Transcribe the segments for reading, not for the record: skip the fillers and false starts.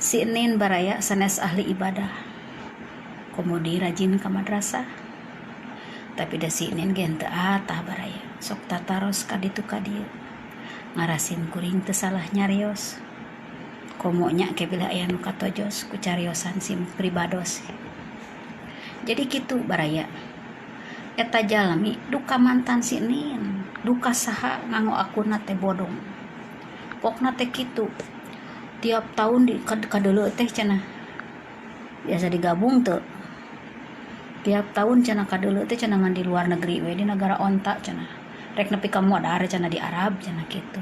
Si Nin baraya sanes ahli ibadah. Komo deui rajin ka madrasah. Tapi da si Nin ge henteu atah baraya, sok tataros ka ditu ka dieu. Ngarasin kuring teu salah nyarios. Komo nya ke bilih aya nu katojos ku cariosan sim pribados. Jadi kitu baraya. Eta jalmi duka mantan si Nin, duka saha nganggo akunna teh bodong. Pokna teh kitu. Tiap tahun di kadeuleu teh cenah biasa digabung teu. Tiap tahun cenah kadeuleu teh cenah ngan di luar negeri we di nagara onta cenah. Rek nepi ka modar cenah di Arab cenah kitu.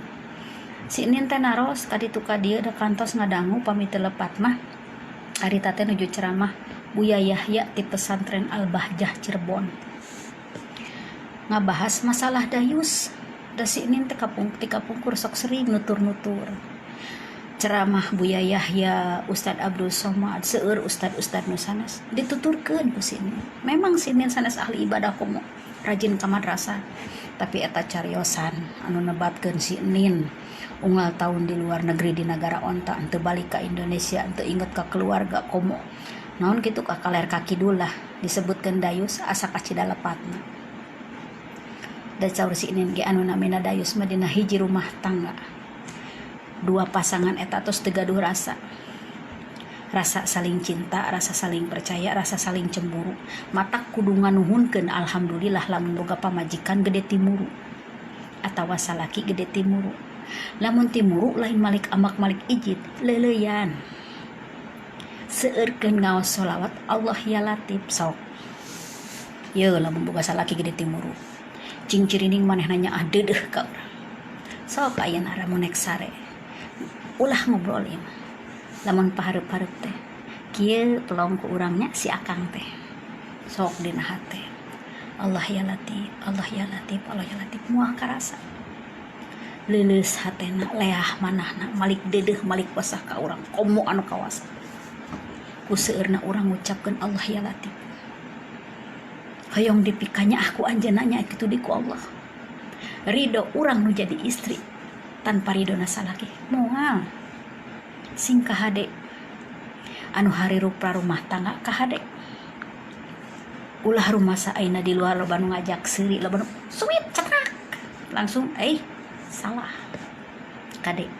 Si Nin teh naros ka ditu ka dieu da kantos ngadangu pami teu lepat mah harita teh nuju ceramah Buya Yahya ti pesantren Al Bahjah Cirebon. Ngabahas masalah dayus. Da si Nin teh ti kapungkur sok sering nutur-nutur. Ceramah Buya Yahya, Ustad Abdul Somad, seueur ustad-ustad nu sanes dituturkeun ku si Nin. Memang si Nin sanes ahli ibadah komo rajin ka madrasah, tapi eta cariosan anu nebatkeun si Nin unggal taun di luar negeri di nagara onta henteu balik ka Indonesia, henteu inget ka keluarga komo naon kitu ka kaler ka kidul lah disebutkeun dayus asa kacida lepatna. Da caur si Nin ge anu namina dayus mah dina hiji rumah tangga. Dua pasangan eta tos teu gaduh rasa. Rasa saling cinta, rasa saling percaya, rasa saling cemburu. Matak kudu nganuhunkeun alhamdulillah lamun boga pamajikan gede timuru atawa salaki gede timuru. Lamun timuru lain malik ambak malik ijid, leuleuyan. Seueurkeun ngaos sholawat Allah ya Latif sok. Yeuh lamun boga salaki gede timuru. Cing cirining manehna nyaah deudeuh ka urang. Sok ayeuna lamun nek sare. Ulah ngobrol ieu mah. Lamun pahareup-hareup teh kieu pelong ku urang nya si akang teh. Sok dina hate. Allah ya Latif, Allah ya Latif, Allah ya Latif moal karasa. Leuleus hatena, leah manahna, malik deudeuh, malik wasah ka urang komo anu kawasa. Ku seueurna urang ngucapkeun Allah ya Latif. Hoyong dipikanyaah ku anjeunna nya kitu di ku Allah. Ridho urang nu jadi istri tanpa ridhona salaki moal. Sing kahade anu harirupra rumah tangga kahade. Ulah rumasa ayeuna di luar loba nu ngajak seuri loba nu suit cekak langsung salah. Kade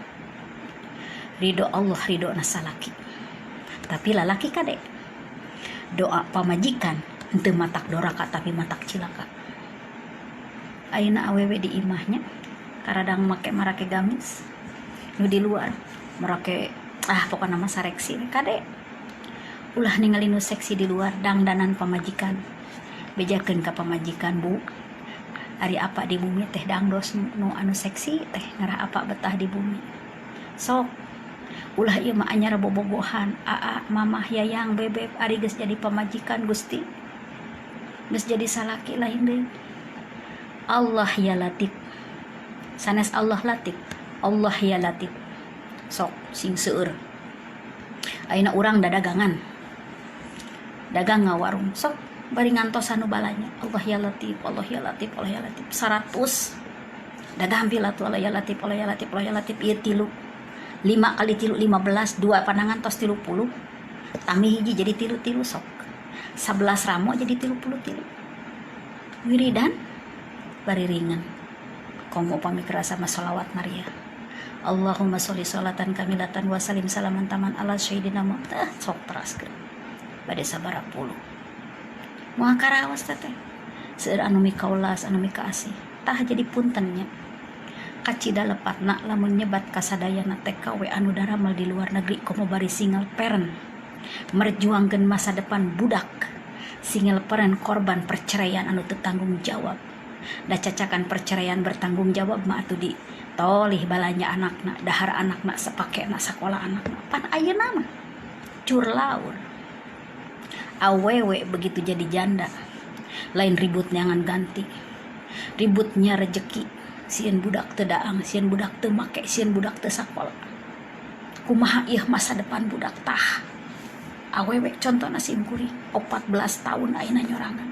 ridho Allah ridhona salaki. Tapi lalaki kade doa pamajikan henteu matak doraka tapi matak cilaka. Ayeuna awewe di imahnya karadang make marake gamis nu di luar marake pokona mah sareksi kade. Ulah ningali nu seksi di luar dangdanan pamajikan. Bejakeun ka pamajikan bu. Ari apa di bumi teh dangdos nu anu seksi teh ngarah apa betah di bumi. Sok ulah ieu mah anyar bobogohan aa mamah yayang bebeb ari geus jadi pamajikan Gusti. Geus jadi salaki lain deui. Allah ya Latif. Sanes Allah Latif, Allah ya Latif. Sok sing seueur. Ayeuna urang dadagangan. Dagang ngawarung sok bari ngantosan nu balanya. Allah ya Latif, Allah ya Latif, Allah ya Latif. 100. Dagang pila tuh Allah ya Latif, Allah ya Latif, Allah ya Latif ieu tilu. 5 kali tilu 15, 2 pandangan tos 30. Tami hiji jadi tilu-tilu sok. 11 ramo jadi 33. Wiridan bari ringan. Komo upami kerasa mah sholawat Maria. Allahumma sholli sholatan kamilatan wa salim salaman taman ala sayyidina Muhammad. Sok teraskeun. Bade sabaraha puluh. Moal karaos teh teh. Seueur anu mikaulas, anu mikaasih. Tah jadi punten nya. Kacida lepatna lamun nyebat kasadayana TKW anu daramel di luar negeri komo bari single parent. Merjuangkeun masa depan budak. Single parent korban perceraian anu teu tanggung jawab. Da cacakan perceraian bertanggung jawab mah atuh di tolih balanja anakna, dahar anakna, sapakena sakola anakna. Pan ayeuna mah curlaur. Awewe begitu jadi janda, lain ribut neangan ganti. Ributnya rejeki, sieun budak teu daang, sieun budak teu make, sieun budak teu sakola. Kumaha ieu masa depan budak tah? Awewe contohna sim kuring 14 tahun ayeuna nyorangan.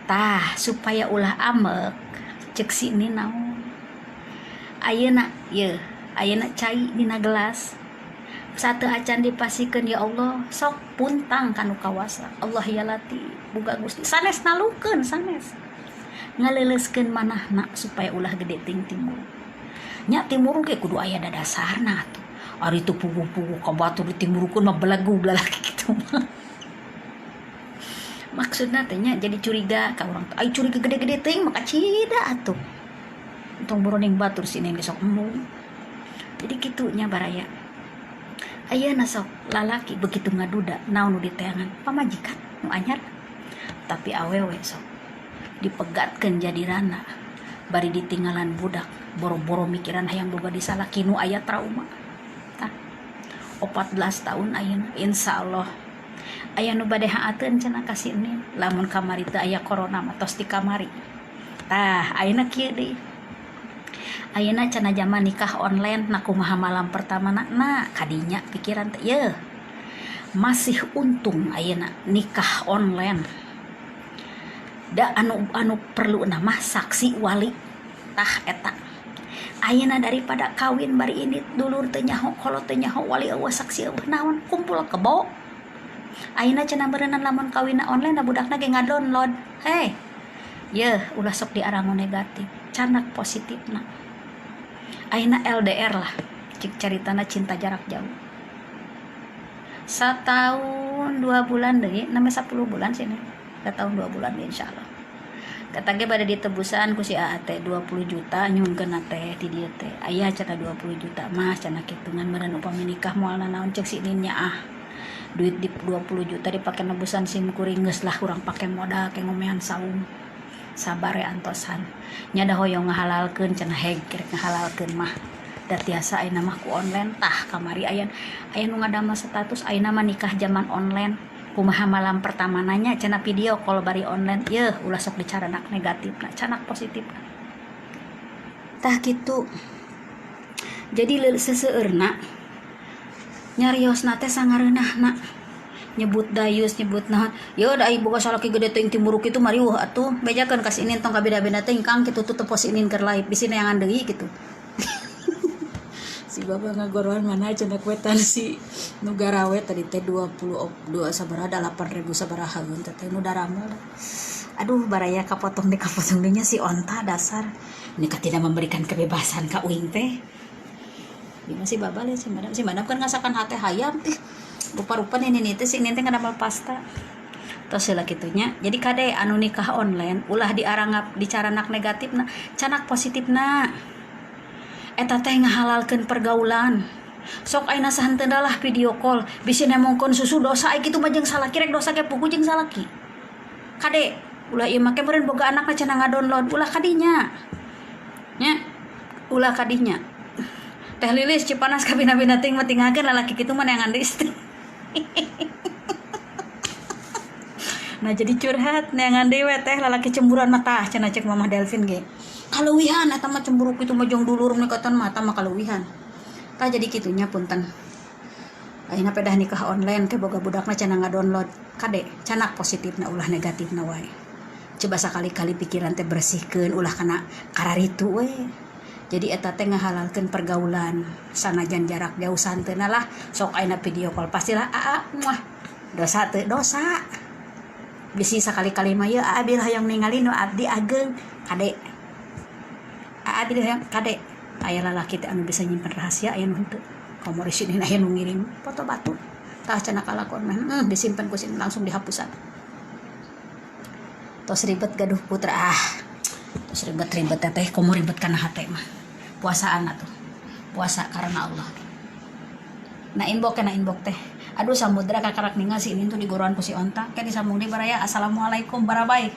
Tah supaya ulah amek cek si ini naon. Ayeuna ye ayeuna cai dina gelas satu acan dipasikeun, ya Allah, sok puntang kanu kawasa Allah ya Latif, boga Gusti sanes nalukeun, sanes ngaleleuskeun manahna supaya ulah gede ting timur nya. Timur ge kudu aya dadasarna atuh. Ari teu puguh-puguh ka batur ditimurukeun mah belegug lalaki kitu mah. Maksudna teh nya jadi curiga ka urang teh. Ai curiga gede-gede teuing mah kacida atuh. Untung boroning batur si neng sok embung. Jadi kitu nya, baraya. Ayeuna sok lalaki begitu ngaduda, naon nu diteangan? Pamajikan nu anyar. Tapi awewe sok dipegatkeun jadi rana bari ditinggalan budak, boro-boro mikiran hayang boga disalaki nu aya trauma. Tah, 14 tahun ayeuna, insyaallah aya nu bade haateun cenah ka si Enin. Lamun kamari teu aya corona mah tos di kamari. Tah, ayeuna kieu deui, ayeuna cenah zaman nikah online. Nah, kumaha malam pertama na? Nah, kadinya pikiran teh ye masih untung ayeuna nikah online da anu anu perlu nama saksi wali. Tah, eta ayeuna daripada kawin bari ini dulur teu nyaho, kolot teu nyaho, wali euweuh, saksi euweuh, naon, kumpul kebo. Ayeuna cenah beureunan lamun kawinna online da budakna ge ngadownload. Hei ye, ulah sok diarangu negatif, candak positifna. Ayeuna LDR lah, cik caritana cinta jarak jauh setahun 2 bulan deui, namanya 10 bulan sih nih, setahun 2 bulan deh, insyaallah. Kata ge pada ditebusan ku si AA teh 20 juta, nyungkeun teh di dieu teh aya cenah 20 juta mah cenah kitungan meureun upami nikah moal nanaon. Cek si nya, ah, duit di 20 juta dipake nebusan sim kuring, geus lah urang pake modal ke ngomean saung, sabar ya antosan nya, da hoyong ngahalalkeun cenah. Heg rek ngahalalkeun mah da tiasa ayeuna mah ku online. Tah, kamari aya aya nu ngadamel status, ayeuna mah nikah zaman online, kumaha malam pertama nanya cenah, video call bari online. Yeuh, ulah sok dicaranak negatif nah, canak positif. Tah, kitu. Jadi seseueurna nyariosna teh sangareunahna, nyebut dayus, nyebut naon. Yo da boga salaki gede teuing timuruk itu mariweuh atuh. Bejakeun ka si Inin, tong kabeda-beda teuing Kang kitu tuh, tepos Inin keur live bisi neangan deui kitu. Si bapak ngagoroan mana cenah kwetansi nu garawe tadi teh 22 sabaraha, 8000 sabaraha teh nu daramel. Aduh, baraya, kapotong deh, kapotong deh nya. Si onta dasar ini tidak memberikan kebebasan ka uing teh. Di masih babal ya si madam. Si madam kan ngasakan hate hayam teh rupa-rupa nih nih teh, si ini teh ngadamel pasta tos lah kitunya. Jadi kade anu nikah online ulah diaranggap dicaranak negatif nah, canak positif. Nah, eta teh ngahalalkeun pergaulan. Sok ayeuna sahenteuna lah video call bisi nemongkeun susu, dosa ai kitu mah jeung salaki. Rek dosa ge puguh jeung salaki. Kade ulah ieu make meureun boga anakna cenah ngadownload, ulah kadinya nya, ulah kadinya. Teh Lilis Cipanas kabina-bina ting mah tinggalkeun lalaki kitu mah neangan deui istri. Nah, jadi curhat neangan deui we teh lalaki cemburuan mah. Tah, cenah cek Mamah Delvin ge kaleuwihan eta mah, cemburu kitu mah jeung dulur nikatan mah mah kaleuwihan. Tah, jadi kitunya, punten. Ayeuna pedah nikah online ke boga budakna cenah ngadownload. Kade canak positifna, ulah negatifna wae. Coba sakali-kali pikiran teh bersihkeun, ulah kana kararitu we. Jadi eta teh ngahalalkeun pergaulan sanajan jarak jauh santeuna lah. Sok ayeuna video call pastilah aa muah, dosa teu dosa. Bisi sakali-kali mah ye aa bil hayang ningali nu abdi ageng. Kade aa bil hayang, kade aya lalaki teh anu bisa nyimpen rahasia, aya nu henteu. Komo di sini aya nu ngirim foto batu. Tah, cenah kalakon mah disimpen ku sini langsung dihapusan. Tos ribet gaduh putra, ah, tos ribet-ribet teh, komo ribet kana hate mah. Puasaan atuh, puasa karena Allah. Nah, inbox, kena inbox teh. Aduh, samudra kakarak ningal si ini tuh digoroan ku si onta. Kayak disambung di baraya. Assalamualaikum, barabai.